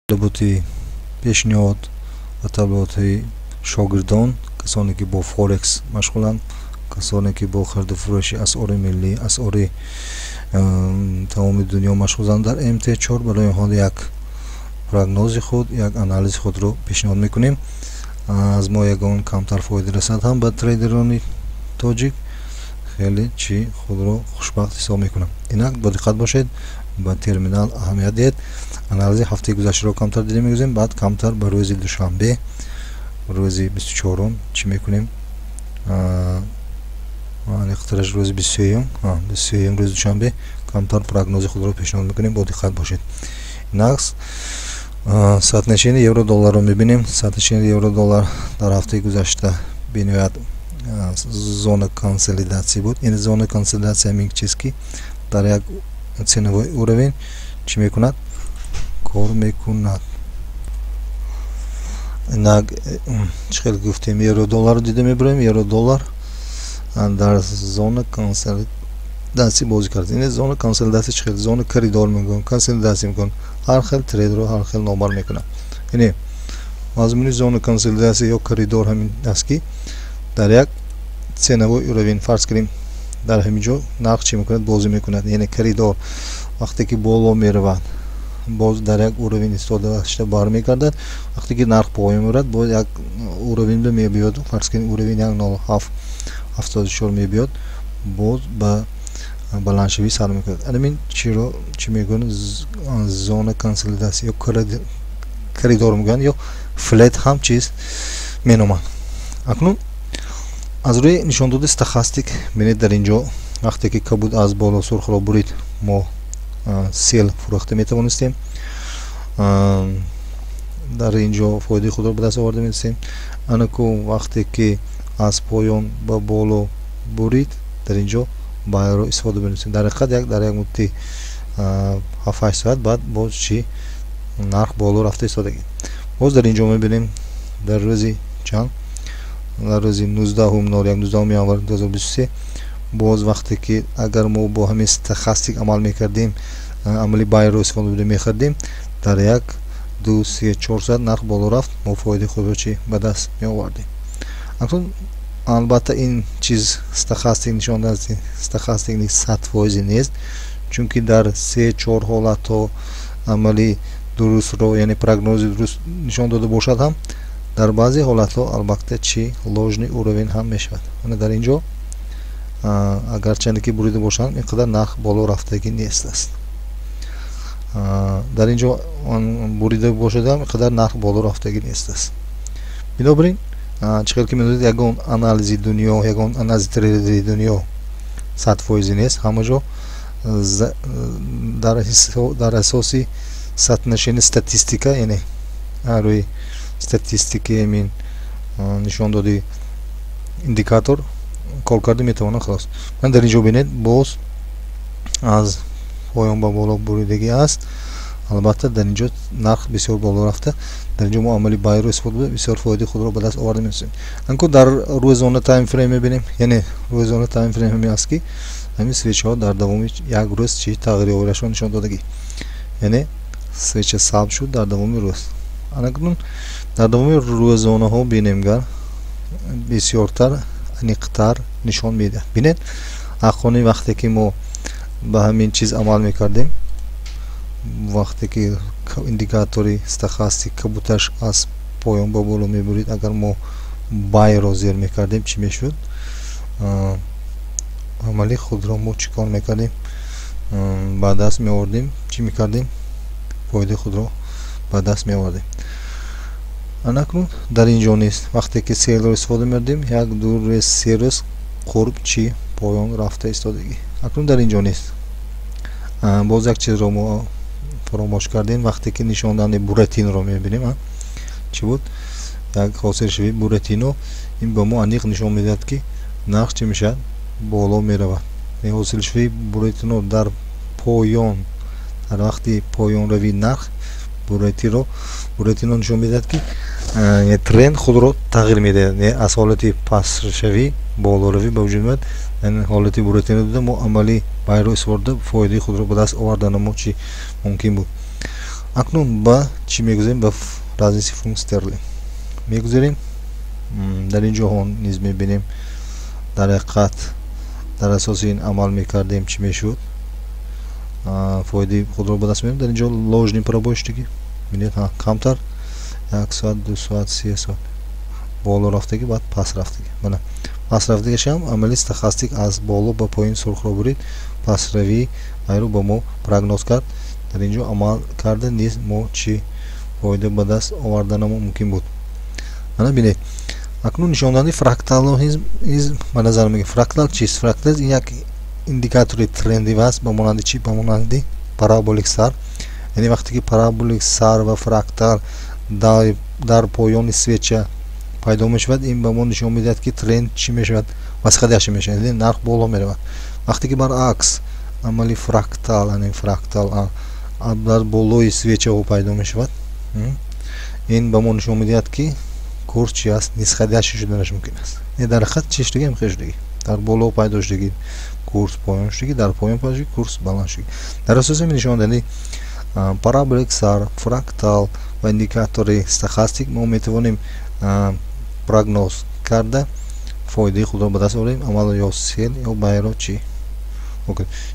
Талаботи пешниҳод ва талаботи шогирдон, касоне ки бо форекс машғуланд, касоне ки бо хариду фурӯши асъори миллӣ, асъори тамоми дунё машғуланд дар МТ4, барои онҳо як прогнози худ, як анализи худро пешниҳод мекунем. Аз мо ягон камтар фоида расад ҳам ба трейдерони тоҷик, хеле чӣ худро хушбахт ҳисоб мекунам. Инак, бо диққат бошед, ба терминал аҳамият диҳед. Анализи ҳафтаи гузаштаро камтар дида мегузарем, баъд камтар ба рӯзи душанбе, рӯзи 24-ум чӣ мекунем? Аниқтараш рӯзи 23-юм, 23-юм, рӯзи душанбе камтар прогнози худро пешниҳод мекунем. Бо диққат бошед. Инак, соотношение евро долларро мебинем. Соотношение евро доллар дар ҳафтаи гузашта бениҳоят зона консолидатсия буд. Ин зона консолидатсия ҳамин чиз, ки дар як ценовой уровень чӣ мекунад, кор мекунад. Инак, чӣ хел гуфтем, евро долларро дида мебарем. Евро доллар дар зона консолидатсия бозӣ кард. Ин зона консолидатсия чӣ хел? Зона коридор мегӯям, консолидатсия мекунад, ҳар хел трейдерро ҳар хел номбар мекунад. Яъне мазмуни зона консолидатсия ё коридор ҳамин аст, ки дар як ценовой уровень, фарз кунем, дар ҳамин ҷо нарх чӣ мекунад, бозӣ мекунад. Яъне коридор вақте ки боло меравад, боз дар як уровень истода бармегардад, вақте ки нарх поён меравад, боз як уровень мебиёд, фарз кунем, уровень 1,0774 мебиёд, боз ба баландшавӣ сар мекунад. Анамин чиро чӣ мегӯянд? Зона консолидатсия ё коридор мегӯянд, ё флет ҳам чиз меноманд. Акнун аз рӯи нишондоди стохастик бинед, дар ин ҷо вақте ки кабуд аз боло сурхро бурид, мо sell фурӯхта метавонистем, дар ин ҷо фоидаи худро ба даст оварда метавонистем. Анаку вақте ки аз поён ба боло бурид, дар ин ҷо buy ро истифода бинависем. Дар ҳақиқат як дар як муддати 7-8 соат баъд боз чӣ, нарх боло рафта истодагӣ. Боз дар ин ҷо мебинем, дар рӯзи чанд, дар рӯзи 19-01, 19 январ 2023, боз вақте ки агар мо бо ҳамин стохастик амал мекардем, амали buy ро истифода бурда мехардем, дар 1, 2, 3, 4 соат нарх боло рафт, мо фоидаи худро чӣ ба даст меовардем. Акнун, албатта, ин чиз стохастик нишон, стохастик 100 фоизе нест, чунки дар се чор ҳолатҳо амали дурустро, яъне прогнози дуруст нишон дода бошад ҳам, дар баъзе ҳолатҳо албатта чӣ, ложный уровень ҳам мешавад. Ана дар ин ҷо агарчанде ки бурида бошанд, ин қадар нарх боло рафтагӣ нест аст. Дар ин ҷо бурида бошад ҳам, ин қадар нарх боло рафтагӣ нест аст. Бинобар ин, чӣ хел ки медонед, ягон анализи дунё, ягон анализи трейдери дунё 100 фоизӣ нест. Ҳама ҷо дар асоси соотношение статистика, яъне рӯи статистики ҳамин нишондоди индикатор кор карда метавонад, халос. Ман дар ин ҷо бинед, боз аз поён ба боло буридагӣ аст. Албатта, дар ин ҷо нарх бисёр боло рафта, дар ин ҷо мо амали buy ро истифода бурда, бисёр фоидаи худро ба даст оварда метавонем. Анку дар рӯзона таймфрейм мебинем. Яъне рӯзона таймфрейм ҳамин аст, ки ҳамин свечаҳо дар давоми як рӯз чӣ тағйирёбиашро нишон додагӣ, яъне свеча сабз шуд дар давоми рӯз. Анакнун дар давоми рӯзонаҳо бинем, гар бисёртар, аниқтар нишон медиҳад. Бинед, ҳаққони вақте ки мо ба ҳамин чиз амал мекардем, вақте ки индикатори стохастик кабуташ аз поён ба боло мебурид, агар мо buy ро зер мекардем, чӣ мешуд? Амали худро мо чӣ кор мекардем? Ба даст меовардем. Чӣ мекардем? Фоидаи худро ба даст меовардем. Анакнун дар ин ҷо нест, вақте ки sell ро истифода мебурдем, 1, 2 рӯз, 3 рӯз қурб чӣ поён рафта истодагӣ. Акнун дар ин ҷо нест. Боз як чизро мо фаромӯш кардем. Вақте ки нишондиҳандаи буратиноро мебинем, чӣ буд? Як ҳосилшавии буратино, ин ба мо аниқ нишон медиҳад, ки нарх чӣ мешавад, боло меравад. Ҳосилшавии буратино дар поён, дар вақти поёнравии нарх буратино нишон медиҳад, ки тренд худро тағйир медиҳад, аз ҳолати пастшавӣ болоравӣ ба вуҷуд меояд. Ҳолати буратино дида, мо амали buy ро истифода, фоидаи худро ба даст оварданамо чӣ мумкин буд. Акнун ба чӣ мегузарем? Ба разница фунт стерлинг мегузарем. Дар ин ҷо низ мебинем, дар ҳақиқат дар асоси ин амал мекардем, чӣ мешуд? Фоидаи худро ба даст меорем. Дар ин ҷо ложный пробой шудагӣ, бинед, камтар 1 соат, 2 соат, 3 соат боло рафтагӣ, баъд пас рафтагӣ. Мана пас рафтагишам амали стохастик аз боло ба поён сурхро бурид, пасравӣ ғайро ба мо прогноз кард. Дар ин ҷо амал карда низ мо чӣ фоида ба даст оварданамо мумкин буд. Мана бинед, акнун нишондиҳандаи фракталро низ ба назар мегирем. Фрактал чист? Фрактал ин як индикатори трендовый аст, ба монанди чӣ? Ба монанди параболик SAR. Яъне вақте ки параболик SAR ва фрактал дар поёни свеча пайдо мешавад, ин ба мо нишон медиҳад, ки тренд чӣ мешавад? Восходящий мешавад, яъне нарх боло меравад. Вақте ки баръакс амали фрактал, яъне фрактал дар болои свечаҳо пайдо мешавад, ин ба мо нишон медиҳад, ки курс чи аст? Нисходящий шуданаш мумкин аст. Дар ҳақиқат чӣ шудагӣ? Ҳамхел шудагӣ: дар боло пайдо шудагӣ, курс поён шудагӣ, дар поён пайдо шудагӣ, курс баланд шудагӣ. Дар асоси ҳамин нишондиҳандаи параболик SAR, фрактал ва индикатори стохастик мо метавонем прогноз карда фоидаи худро ба даст орем, амалро ё sell, ё buy ро чӣ.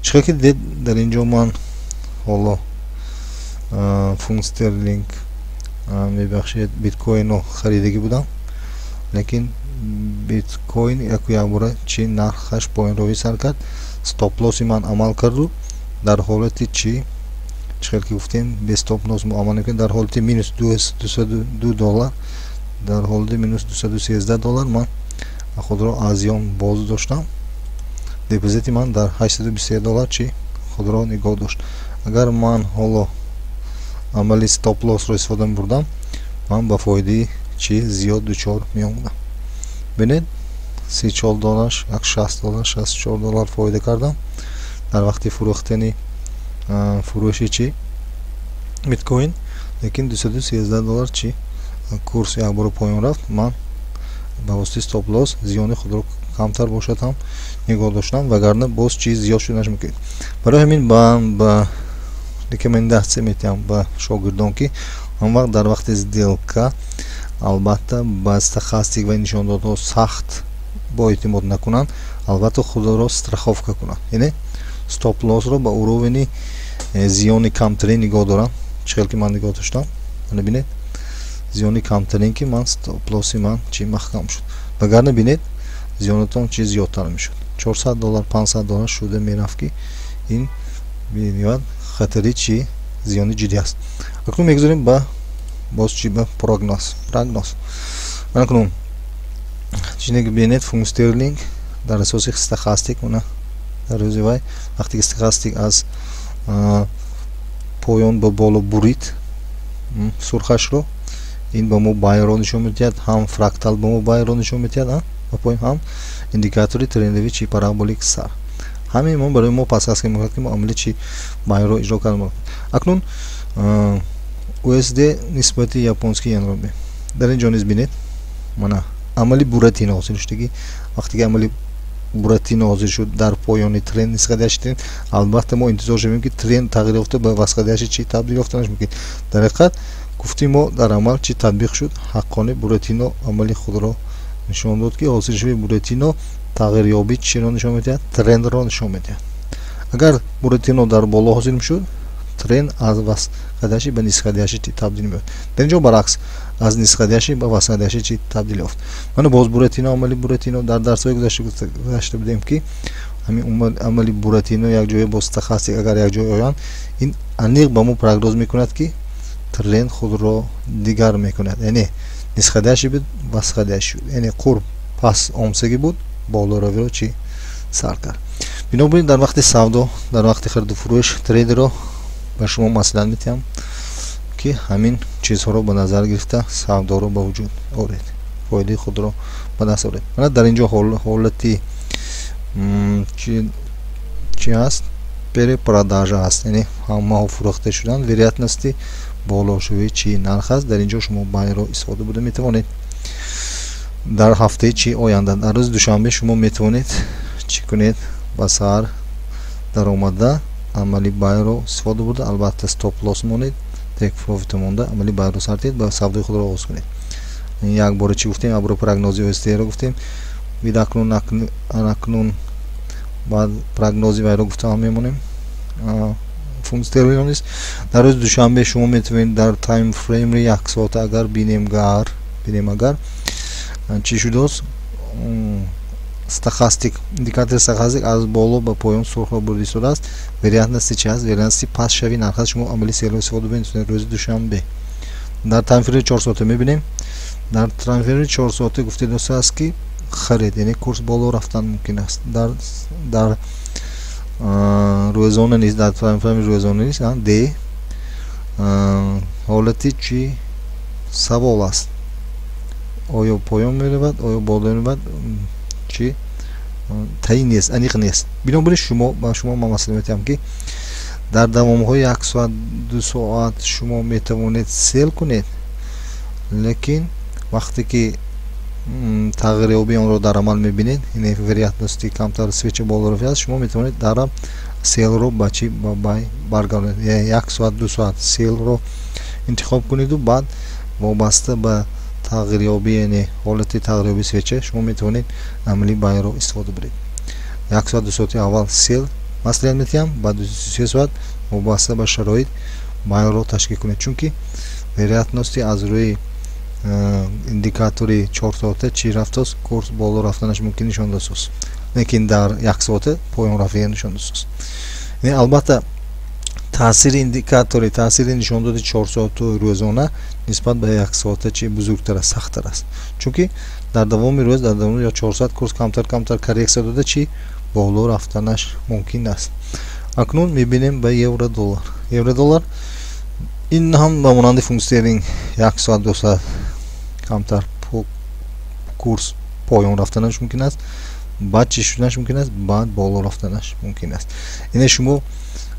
Чӣ хел ки дидед, дар ин ҷо ман ҳоло фунт стерлинг, мебахшед, биткоинро харидагӣ будам, лекин биткоин яку якбора чӣ нархаш поёнравӣ сар кард. Стоп-лосс и ман амал карду дар ҳолати чӣ, чӣ хел ки гуфтем, бе стоп-лосс мо амал мекунем, дар ҳолати минус 202 доллар, дар ҳолати минус 213 доллар ман худро аз зиён боз доштам. Депозити ман дар 823 доллар чӣ худро нигоҳ дошт. Агар ман ҳоло амали стоп-лосс ро истифода мебурдам, ман ба фоидаи чӣ зиёд дучор меомадам. Бинед, 34 доллар, як 60 доллар, 64 доллар фоида кардам дар вақти фурӯхтани, фурӯши чӣ биткоин. Лекин 213 доллар чӣ курс якбора поён рафт, ман ба воситаи стоп-лосс зиёни худро камтар бошад ҳам нигоҳ доштам, вагарна боз чиз зиёд шуданаш мумкин. Барои ҳамин ба рекомендация метиҳам ба шогирдон, ки он вақт дар вақти сделка албатта ба стохастик ва нишондодҳо сахт боэътимод накунанд, албатта худро страховка кунанд, яъне стоп-лосс ро ба уровень и зиёни камтарин нигоҳ доранд, чӣ хел ки ман нигоҳ доштам. Ана бинед, зиёни камтарин ки ман стоп-лосс и ман чӣ маҳкам шуд, вагарна бинед, зиёнатон чӣ зиёдтар мешуд, 400 доллар, 500 доллар шуда мерафт, ки ин бениҳоят хатари чӣ зиёни ҷиддӣ аст. Акнун мегузорем ба боз чӣ? Ба прогноз. Акнун чизе бинед, фунт стерлинг дар асоси стохастик, мана дар рӯзи вай вақте ки стохастик аз поён ба боло бурид сурхашро, ин ба мо buy ро нишон медиҳад, ҳам фрактал ба мо buy ро нишон медиҳад ба поён, ҳам индикатори трендовый чи параболик SAR. Ҳамин мо барои мо подсказка мекунад, ки мо амали чи buy ро иҷро кардем. Акнун USD нисбати японский йенро дар ин ҷо низ бинед, мана амали буратино ҳосил шудагӣ. Вақте ки амали буратино ҳозир шуд дар поёни тренд, нисходящий тренд, албатта мо интизор шавем, ки тренд тағйир ёфта ба восходящий чи табдил ёфтанаш мумкин. Дар ҳақиқат гуфтим мо дар амал чи татбиқ шуд? Ҳаққони буратино амали худро нишон дод, ки ҳосилшавии буратино тағйирёбӣ чиро нишон медиҳад? Трендро нишон медиҳад. Агар буратино дар боло ҳосил мешуд, тренд аз восходящий ба нисходящий табдил меёфт. Дар ин ҷо баръакс, аз нисходящий ба восходящий чи табдил ёфт. Мана боз буратино, амали буратино. Дар дарсҳои гузашта будем, ки ҳамин амали буратино якҷоя бо стохастик агар якҷоя оянд, ин аниқ ба мо прогноз мекунад, ки тренд худро дигар мекунад, яъне нисходящий буд, восходящий шуд, яъне қурб пас омсагӣ буд, болоравиро чӣ сар кард. Бинобар ин дар вақти савдо, дар вақти хариду фурӯш трейдерро ба шумо маслиҳат медиҳам, ки ҳамин чизҳоро ба назар гирифта савдоро ба вуҷуд оред, фоидаи худро ба даст оред. Мана дар ин ҷо ҳолати чи аст? Перепродажа аст, яъне ҳамаҳо фурӯхта шуданд, вероятность и болошавии чи нарх аст. Дар ин ҷо шумо buy ро истифода бурда метавонед. Дар ҳафтаи чи оянда, дар рӯзи душанбе шумо метавонед чӣ кунед? Ба саҳар даромада амали buy ро истифода бурда, албатта стоп-лосс монед. Take profit монда, амали buy ро сар диҳед ва савдои худро оғоз кунед. Як бора чӣ гуфтем? Абро прогнози ОСТ-ро гуфтем. Видакнун, акнун баъд прогнози вайро гуфта мемонем. Фунт стерлинг низ дар рӯзи душанбе шумо метавонед дар time frame и як соата агар бинем, гар бинем, агар чӣ шудааст, стохастик, индикатори стохастик аз боло ба поён сурхро бурда истодааст. Вероятности чи аст? Вероятности пастшавии нарх аст. Шумо амали sell ро истифода баред рӯзи душанбе. Дар таймфрейми 4 соата мебинем. Дар таймфрейми 4 соата гуфта аст, ки харид, яъне курс боло рафтан мумкин аст. Дар рӯзона низ, дар таймфрейми рӯзона низ д ҳолати чи савол аст: оё поён меравад, оё боло меравад, чи таъин нест, аниқ нест. Бинобар ин шумо ба шумо ман маслиҳат метиҳам, ки дар давомҳои як соат, 2 соат шумо метавонед sell кунед, лекин вақте ки тағйирёбии онро дар амал мебинед, яъне вероятности камтар свеча болоравӣ аст, шумо метавонед дар sell ро ба чи, ба buy баргардонед. Як соат, 2 соат sell ро интихоб кунеду баъд вобаста ба тағйирёбӣ, яъне ҳолати тағйирёбии свеча, шумо метавонед амали buy ро истифода баред. Як соат, 2 соати аввал sell маслиҳат метиҳам, баъд 3 соат вобаста ба шароит buy ро ташкил кунед, чунки вероятности аз рӯи индикатори 4 соата чӣ рафтааст, курс боло рафтанаш мумкин нишон додааст, лекин дар як соата поён рафтан нишон додааст. Албатта, таъсири индикатори, таъсири нишондоди 4 соату рӯзона нисбат ба як соата чи бузургтар аст, сахттар аст, чунки дар давоми рӯз, дар давоми ё 4 соат курс камтар камтар коррексия дода, чи боло рафтанаш мумкин аст. Акнун мебинем ба евро доллар. Евро доллар ин ҳам ба монанди фунт стерлинг як соат, 2 соат камтар курс поён рафтанаш мумкин аст, баъд чӣ шуданаш мумкин аст, баъд боло рафтанаш мумкин аст. Ине шумо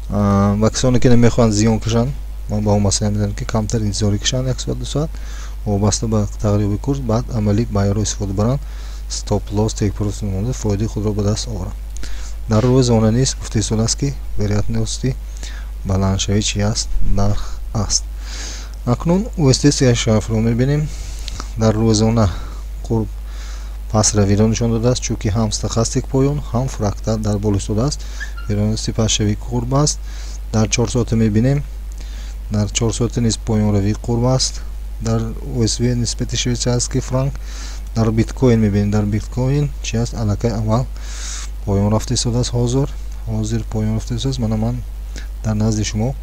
ба касоне ки намехоҳанд зиён кашанд, ман ба он маслиҳат медиҳам, ки камтар интизорӣ кашанд, як соат, 2 соат, вобаста ба тағйирёби курс, баъд амали buy ро истифода баранд, stop loss, take profit монда, фоидаи худро ба даст оваранд. Дар рӯзона низ гуфта истодааст, ки вероятности баландшавӣ чи аст, нарх аст. Акнун USD CHF ро мебинем. Дар рӯзона қурб пастравиро нишон додааст, чунки ҳам стохастик поён, ҳам фрактал дар боло истодааст, вероятности пастшавии қурб аст. Дар 4 соата мебинем. Дар 4 соата низ поёнравии қурб аст дар USD нисбати швейцарский франк. Дар биткоин мебинем. Дар биткоин чи аст? Аллакай аввал поён рафта истодааст, ҳозир поён рафта истодааст. Мана, ман дар назди шумо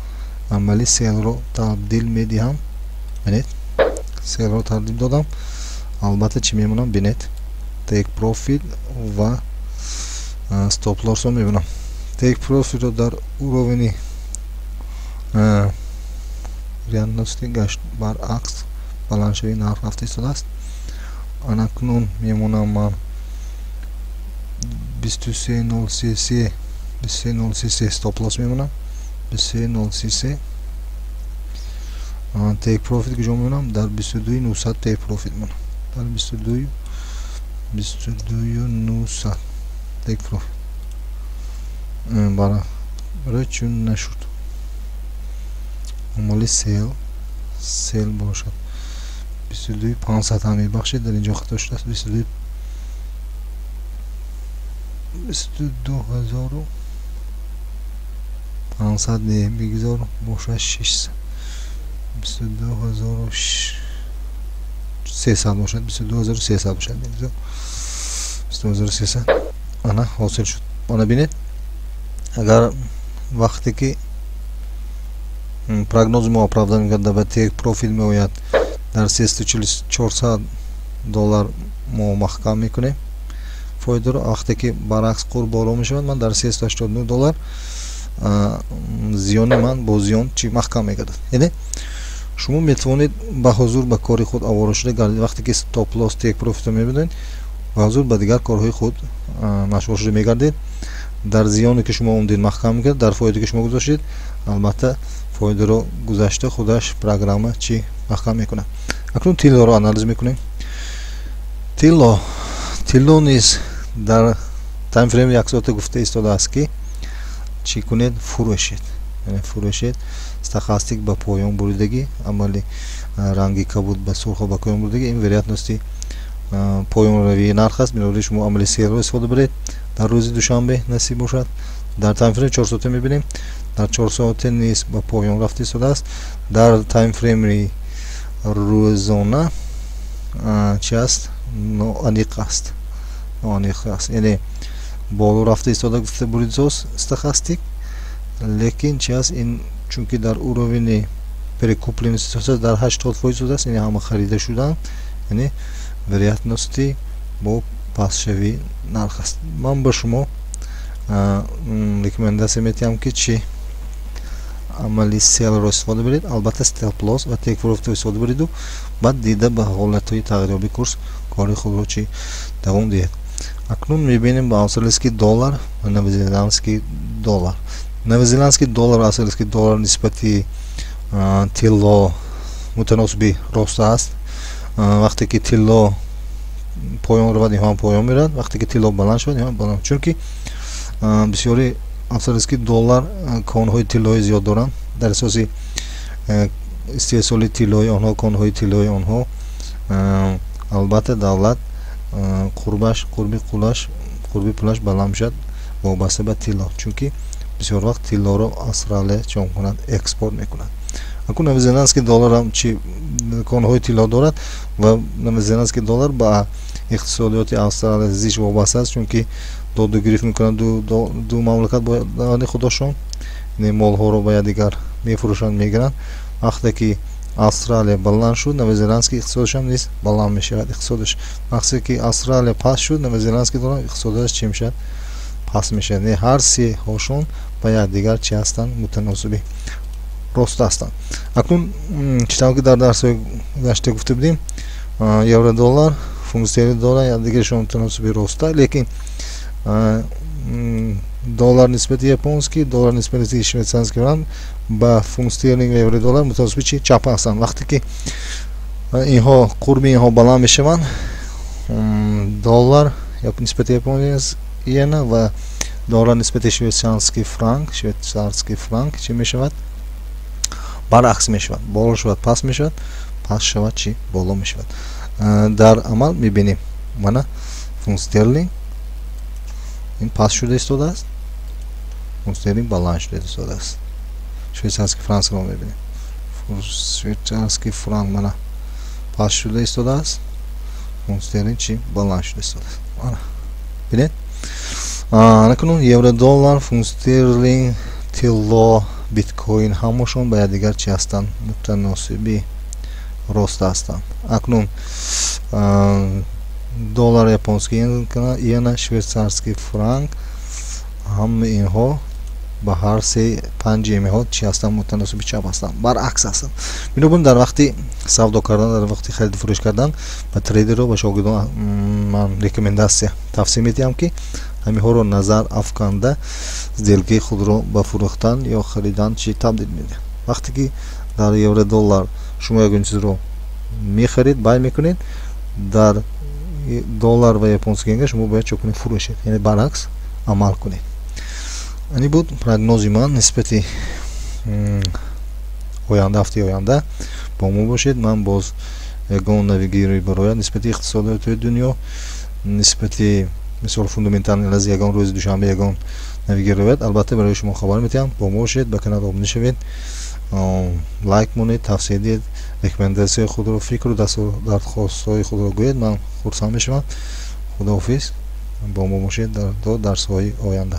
амали sell ро табдил медиҳам. Бинед, sell ро табдил додам. Албатта, чӣ мемонам? Бинед, take profit ва stop loss ро мебинам. Take profit ро дар уровени реальности гашт баръакс баландшавии нарх рафта истодааст. Анакнун мемонам ман 23033, 23033 stop loss мемонам, 23033. Take profit куҷо мемонам? Дар 22 900 take profit мемонам, дар 22 900 take profit. Барои чун нашуд амали sell бошад, 22 500 ҳам, мебахшед, дар инҷо хато шудааст, 22 500 не, бигзор бошад 600, 22 300 бошад, 22 300 бошад, бигзор 22 300. Ана, ҳосил шуд. Ана, бинед, агар вақте ки прогнози мо оправдан мекард, ба take profit меояд дар 344 доллар, мо маҳкам мекунем фоидаро. Вақте ки баръакс қурб боло мешавад, ман дар 389 доллар зиёни ман бо зиён чӣ маҳкам мегардад. Яъне шумо метавонед ба ҳузур ба кори худ овора шуда гардед. Вақте ки stop loss, take profit ро мебинед, ба ҳузур ба дигар корҳои худ машғул шуда мегардед. Дар зиёне ки шумо омдед, маҳкам мекард, дар фоиде ки шумо гузоштед, албатта, фоидаро гузашта худаш программа чӣ маҳкам мекунад. Акнун тиллоро анализ мекунем. Тилло низ дар таймфрейми як соата гуфта истодааст, ки чӣ кунед? Фурӯшед, яъне фурӯшед. Стохастик ба поён буридагӣ, амали ранги кабуд ба сурхо ба поён буридагӣ, ин вероятности поёнравии нарх аст. Бинобар ин шумо амали sell ро истифода баред дар рӯзи душанбе, насиб бошад. Дар таймфрейм 4 соата мебинем, дар 4 соата низ ба поён рафта истодааст. Дар таймфрейми рӯзона чи аст? Ноаниқ аст, ноаниқ аст, яъне боло рафта истода гуфта буридсоз стохастик, лекин чи аст ин? Чунки дар уровени перекупленности дар 80% истодааст, яъне ҳама харида шуданд, яъне вероятности бо пастшавии нарх аст. Ман ба шумо рекомендация метиҳам, ки чи амали sell ро истифода баред, албатта стоп-лосс ва take profit ро истифода бареду баъд дида ба ҳолатҳои тағйирёбии курс кори худро чи давом диҳед. Акнун мебинем ба австралийский доллар ва новозеландский доллар. Новозеландский доллар ва австралийский доллар нисбати тилло мутаносиби рост аст. Вақте ки тилло поён равад, инҳо ҳам поён меравад, вақте ки тилло баланд шавад, инҳо баланд, чунки бисёри австралийский доллар конҳои тиллои зиёд доранд. Дар асоси истеҳсоли тиллои онҳо, конҳои тиллои онҳо, албатта, давлат қурбаш, қурби қулаш, қурби пулаш баланд мешавад вобаста ба тилло, чунки бисёр вақт тиллоро Австралия чӣ мекунад? Экспорт мекунад. Акун новозеландский долларам чи конҳои тилло дорад ва новозеландский доллар ба иқтисодиёти Австралия зич вобаста аст, чунки доду гирифт мекунанд ду мамлакат бо худошон, молҳоро ба якдигар мефурӯшанд, мегиранд. Вақте ки Австралия баланд шуд, новозеландский иқтисодашам низ баланд мешавад иқтисодаш. Вақте ки Австралия паст шуд, новозеландский доллар иқтисодаш чӣ мешавад? Паст мешавад. Не, ҳар сеҳошон ба якдигар чӣ ҳастанд? Мутаносибӣ рост ҳастанд. Акнун, чӣ тавр ки дар дарсҳои гузашта гуфта будем, евро доллар, фунт стерлинг доллар якдигаршон мутаносиби роста, лекин доллар нисбати японский доллар, нисбати швейцарский франк ба фунт стерлинг ва евро доллар мутаносиби чи чап ҳастанд. Вақте ки инҳо қурби инҳо баланд мешаванд, доллар нисбати японец иена ва доллар нисбати швейцарский франк чӣ мешавад? Баръакс мешавад: боло шавад, паст мешавад, паст шавад, чӣ боло мешавад. Дар амал мебинем, мана фунт стерлинг ин паст шуда истодааст, фунт стерлинг баланд шуда истодааст. Швейцарский франкро мебинем, швейцарский франк мана паст шуда истодааст, фунт стерлинг чӣ баланд шуда истодааст. Мана бинед. Акнун евро доллар, фунт стерлинг, тилло, биткоин ҳамашон ба якдигар чӣ ҳастанд? Мутаносиби рост ҳастанд. Акнун доллар, японский иена, швейцарский франк, ҳама инҳо ба ҳар се панҷи инҳо чӣ ҳастанд? Мутаносиби чап ҳастанд, баръакс ҳастанд. Бинобар дар вақти савдо кардан, дар вақти хариду фурӯш кардан ба трейдерро, ба шогирдон ман рекомендация, тавсия медиҳам, ки ҳаминҳоро назар афканда сделкаи худро ба фурӯхтан ё харидан чӣ табдил медиҳад. Вақте ки дар евро доллар шумо ягон чизро мехаред, buy мекунед, дар доллар ва японский иена шумо бояд чӣ кунед? Фурӯшед, яъне баръакс амал кунед. Ани буд прогнози ман нисбати оянда, ҳафтаи оянда. Бо мо бошед. Ман боз ягон навигирӣ барояд нисбати иқтисодиёти дунё, нисбати мисол фундаментальный анализ, ягон рӯзи душанбе ягон навигирӣ равад, албатта, барои шумо хабар медиҳам. Бо мо бошед, ба канал обуна шавед, лайк монед, тавсия диҳед, рекомендатсияи худро, фикру дархостҳои худро гӯед, ман хурсанд мешавам. Худоҳофиз, бо мо бошед то дарсҳои оянда.